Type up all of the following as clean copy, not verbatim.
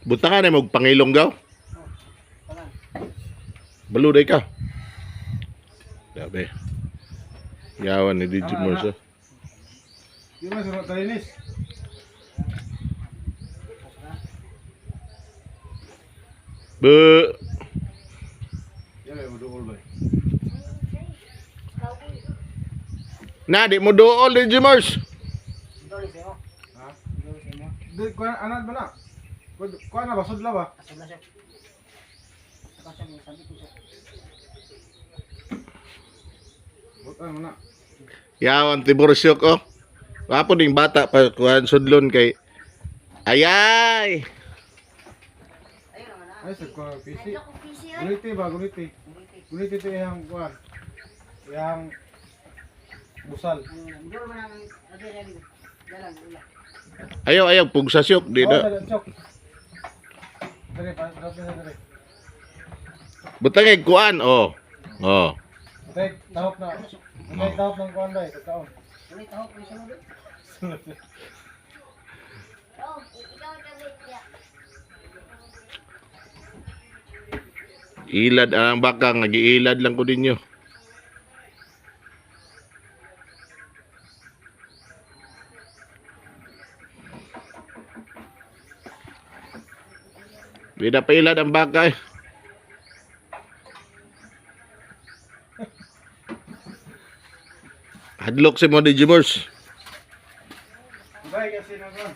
Butangan ay pangilong gaw. Tangan. Baluday ka. Grabe. Yawan ni DJ Morse, oh. Di ba sa talinis? Bu. Yan ay moduol ba. Na di mo dool, DJ Morse. Dole sa'yo. Ha? Dole sa'yo. Di kuan anad ba na? Kuan na ba sudla ba? Asal na siya. Saka siya, may sabi ko siya. Butan mo na. Yawan tibursyok oh. Wapo ding bata pa kuan sudlon kay Ayay. Ayun naman na. Ay sa kuan PC. Ano ko PC yun? Guliti ba guliti? Guliti to iyang kuan. Iyang busal. Dole man ang agay na dito. Dalang ula. Ayaw ayaw pugsasyok di Oh, na. dali, chok. Dali pa, drop na dali. Butangay kuan oh. Oh. Tay, tahop na. Tay, tahop ng kuan bay, pagkaon. Ulit ako, ulit sunod. Oh, ikaw na ba? Ilad ang baka nagiilad lang ko ninyo. Di na pa ilad ang baka eh. Hadlok si mo di Jimors. Bay kasi na kuan.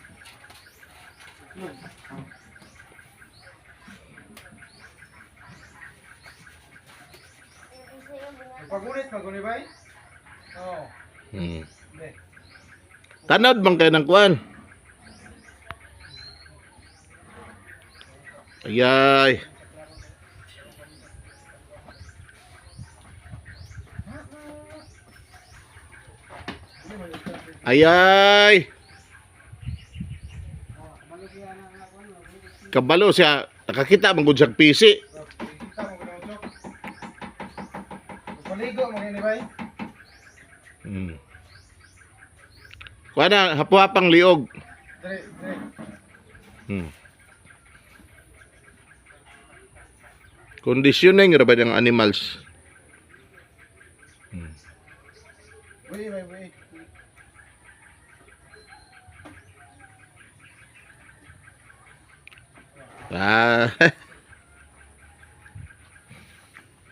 Pagulit maguni bay? Oo. Hindi. Tanod man kayo ng kuan. Ayay. Ayay. Kabalo siya. Nakakita man gud siyang PC. Kita mo kuno chok. Paligo mo kini bay. Kuan na, hapo-hapang liog. Dali, dali. Conditioning ra ba ng animals? Uy, bay, uy. Ah.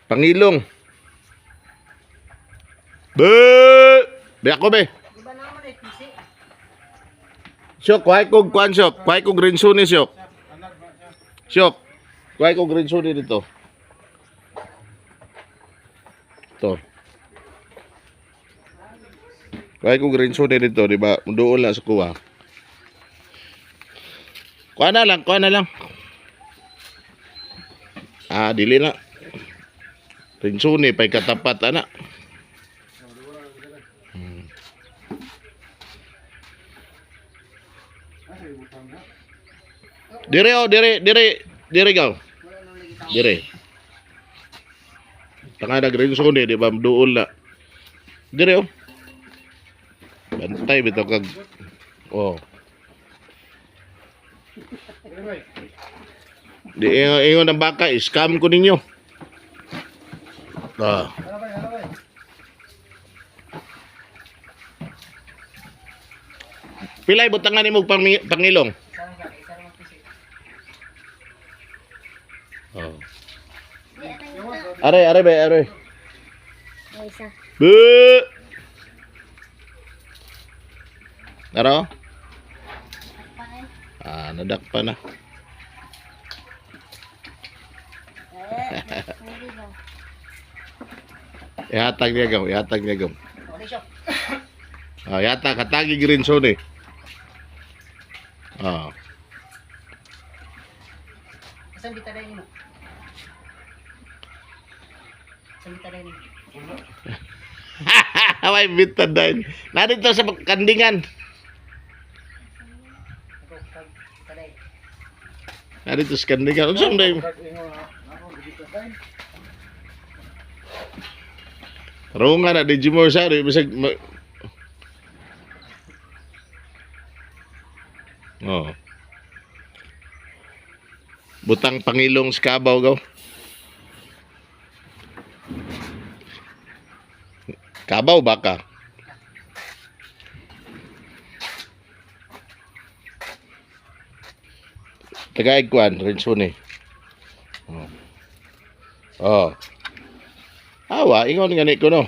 Pangilong. Be! Be ako be. Di ba naman eh, PC? Syok, kuhay kog kuan syok. Kuhay kog rinsuni syok. Anak ba siya? Syok. Kuhay kog rinsuni dito. To. Kuhay kog rinsuni dito, di ba? Doon lang sa kuha. Kuha na lang, kuha na lang. Ah, dili na. Rinsuni pay katapat ana. Asa ibutang na? Dire oh, dire, dire, dire gaw. Wala nang lagi tao. Dire. Tanga na green zone eh, di ba? Duol na. Dire oh. Bantay bitaw kag oh. Dali bay. Di ingon ingon ang baka, scam ko ninyo. Ah, Hala bay, hala bay. Pilay butangan nimo og pangilong. Isa lang siya, isa lang ang PC. Oh. Are, are be, are. May isa. Bu. Aro? Ah, nadakpa na. Eh, puri ba? Ihatag niya gaw, ihatag niya gaw. Ulit siya. Ah, ihatag, hatagi green zone eh. Ah. Asan bita na yun mo? Asan bita na yun mo? May bitadine. Narito sa kandingan. Ikaw, kag, bita na yun. Narito sa kandingan. Unsa man day? Kag ingon ha. Ako dito bay. Runga na di Jimor sa bisag Oh. Butang pangilong sa kabaw gaw. Kabaw baka. Tagaig kuan Rensone. Oh. Oh. Awa, ingon nga ni ko no.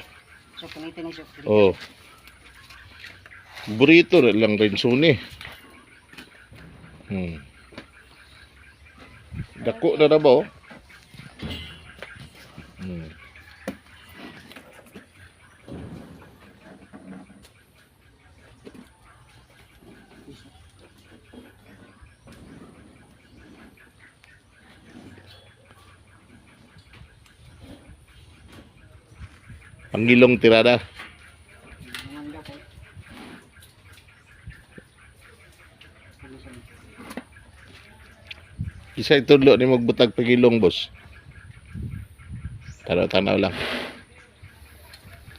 So punitin ni siya. Oh. Burrito na lang Rensone. Dako na na ba oh? Pangilong tirada. Mangga ko. Ano siya? Isa itudlo ni magbutag pangilong, boss. Tanaw-tanaw lang.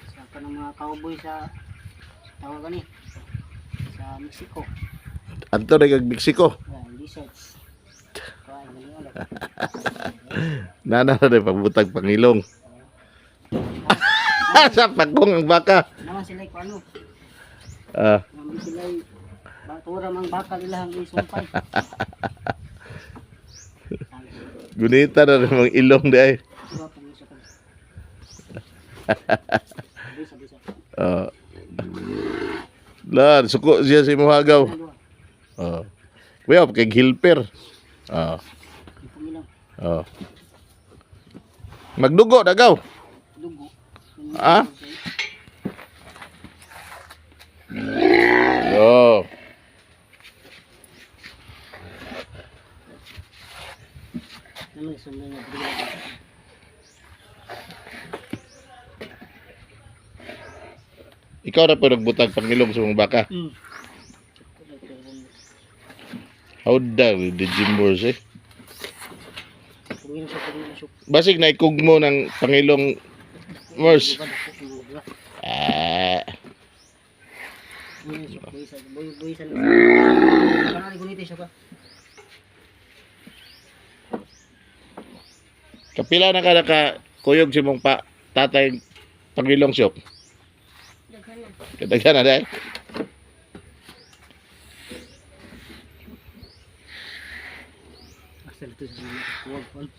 Sa kanang mga cowboy sa tawag gani sa Mexico. Anto na kag Mexico. Yeah, lizards. Kuan gani wala. Nana na rin pagbutag pangilong. Sa pagkong ang baka. Naman sila ko ano, Ah, naman sila batura mang bakal ilahang isumpay. Gunita na rin mga ilong di ay. Diba, pangisa ko. Bisa, bisa. Ah. Lan, suko siya sa imong hagaw. Ano, Ah. Kuya, kay hilper. Ah. Ipungilang Oh. Magdugo na gaw. dugo. Ah? Yo. Naman sundan nga dugo. Ikaw na po nagbutag pangilong sa mong baka. How da the gym boys eh. Pungilang siya, pungilang siya. Basig na ikug mo ng pangilong Mors. Diba, dako, mga diba? Ah, Pungilang siya, buwisan, buwisan. Kanali guniti siya ba? Kapila na ka naka kuyog si mong pa tatay pangilong shop. Daghan na. Kadaghan na dahil. Asa dito sa mga kuwag kuwag.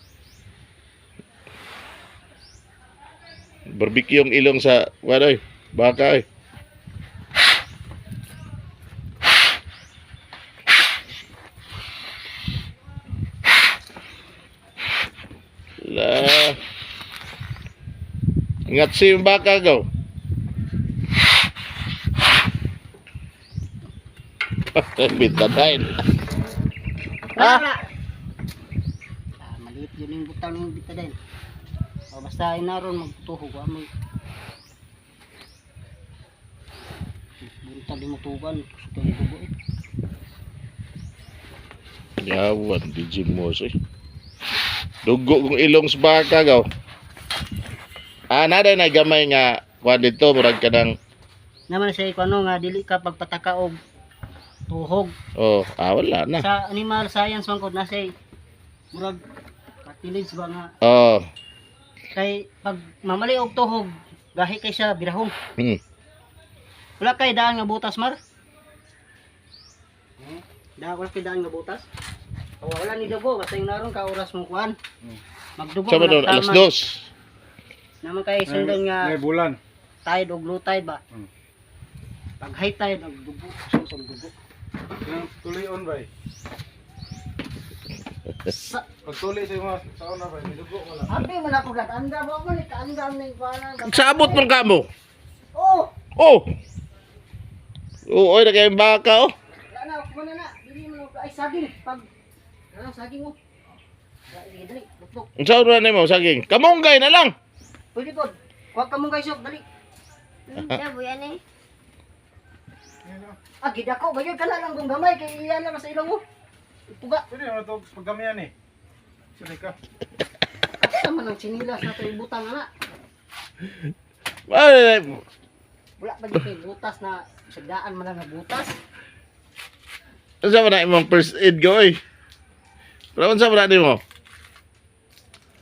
Barbecue yung ilong sa wanoy, baka oy. La. Ingat si yung baka go. Bitadain. Ah! Ah, maliit yun yung butang ng bitadine. O, basta inaron magtuhog wa may buntag di mo tugan tusok yung dugo eh. Yawan, di Jim Morse eh. Dugo kong ilong sa baka gaw. Ah, nada na gamay nga kuan dito murag ka ng Naman siya ko ano nga dili ka pagpataka og tuhog. Oh, ah, wala na. Sa animal science man gud na siya murag cartilage ba nga Oh. kay pag mamali og tuhog gahi kay siya birahong. Wala kay daan nga butas mar? Da wala kay daan nga butas. O, wala ni dugo basta yung naron ka oras mo kuan. Magdugo Sa ba doon? na Alas tama. 2. Naman kay sundan nga May bulan. tide og low tide ba. Pag high tide og dugo, so dugo. Yung tuloy on bay. Sa Pag tuloy sa mga sa una bay, may dugo wala. Abi man ako gad anda ba man kaanda ni kuan. Sa abot mong kamo. Oh, Oh. Oo, oy, na baka oh. wala na kuan na na. Dili man ako ay saging pag ano saging oh. Wala, sige, dali, lutlok. Unsa ra nimo saging? Kamunggay na lang. Pwede pod. Kuha ka mong guys, dali. Saboy ani. Ah, gidako gayon ka na lang kung gamay kay iyan lang sa ilong mo. Ipuga. Pwede na to paggamihan eh. Sige ka. Asa man ang sinilas na to ibutang ana. Ay, Wala pa gyud kay butas na sagdaan man lang nga butas. unsa man na imong first aid go oy? Pero unsa man na mo?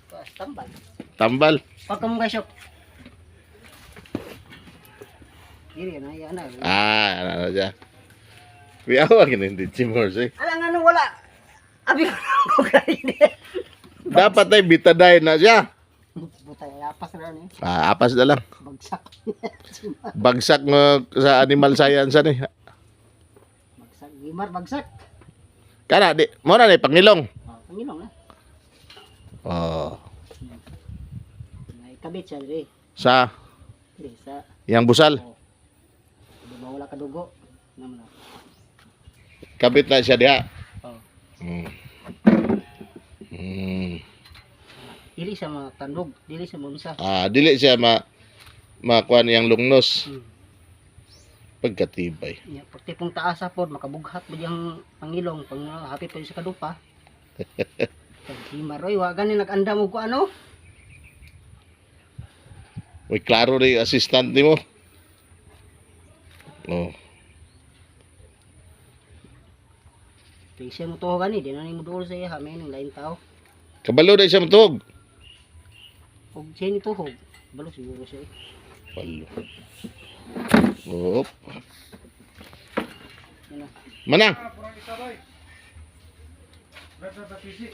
Kuas, tambal. Tambal. Pagka mo guys, shop. Dili na, yan na. Ah, ano na siya. Kuyawa gini DJ Morse eh. Alang ano wala. Abi ko kay. Dapat ay bitadine na siya. Butay apas na ni. Ah, apas na lang. Bagsak. Bagsak nga sa animal science ani. Bagsak, gimar bagsak. Kana di mo na ni pangilong. Oh, pangilong na. Oh, May kabit siya diri. sa Diri sa yang busal. di ba wala kadugo. Naman na. Kabit na siya diha. Oh. Dili siya matandog, dili siya maunsa. Ah, dili siya ma makuha niyang lungnos pagkatibay. Ya, pag tipong taas sa pod makabughat ba diyang pangilong pang hapit pa yun sa kadupa. Pag gimar oy, wa gani nag-andam og ano. Uy, klaro rin yung assistant nimo. Oh. Kay siya mo tuho gani, di na nimo duol sa iya, may ning lain tao. Kabalo na siya matuog. Og siya ni tuhog, balo siguro siya. Eh. Balo. Op. Yan na. Manang. Ah, purang isa bay. Rata ta pisi.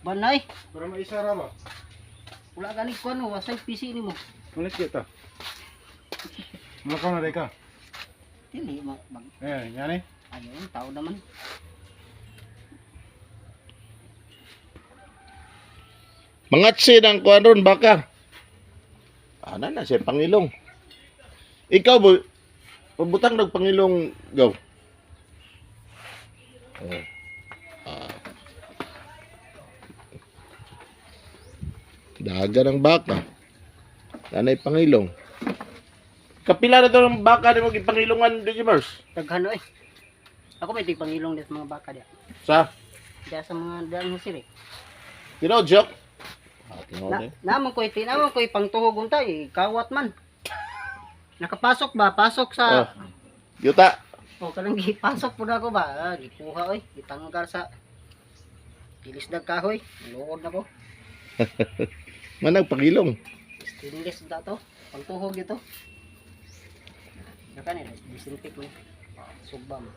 Banay, Para maisa ra ba? wala gani ko ano, wasay PC nimo. Ulit kita. Mulakaw na day ka. Dili ma bag Eh, ngani. ayun, tao naman. Mangatsi ng kuan ron baka. Ana na siya pangilong. Ikaw bo pabutang ng pangilong gaw. Oh. Ah. Daga ng baka. Nanay pangilong. Kapila na to ng baka ni mo gipangilongan di Mers. Daghan oy. Ako may pangilong des mga baka diya. Sa Diya sa mga daan sir eh. tinuod joke. Ah, tinuod Na, eh. naman ko'y tinaman ko'y pangtuhog unta eh, kawat man. Nakapasok ba? Pasok Oh. sa Yuta. O kanang gipasok po na ako ba? Ah, gikuha oy, gitanggal sa Gilisdag kahoy, luod na ko. Manang pangilong. Stainless na to, pangtuhog ito. Saka nila, disinfect mo. Sugba mo.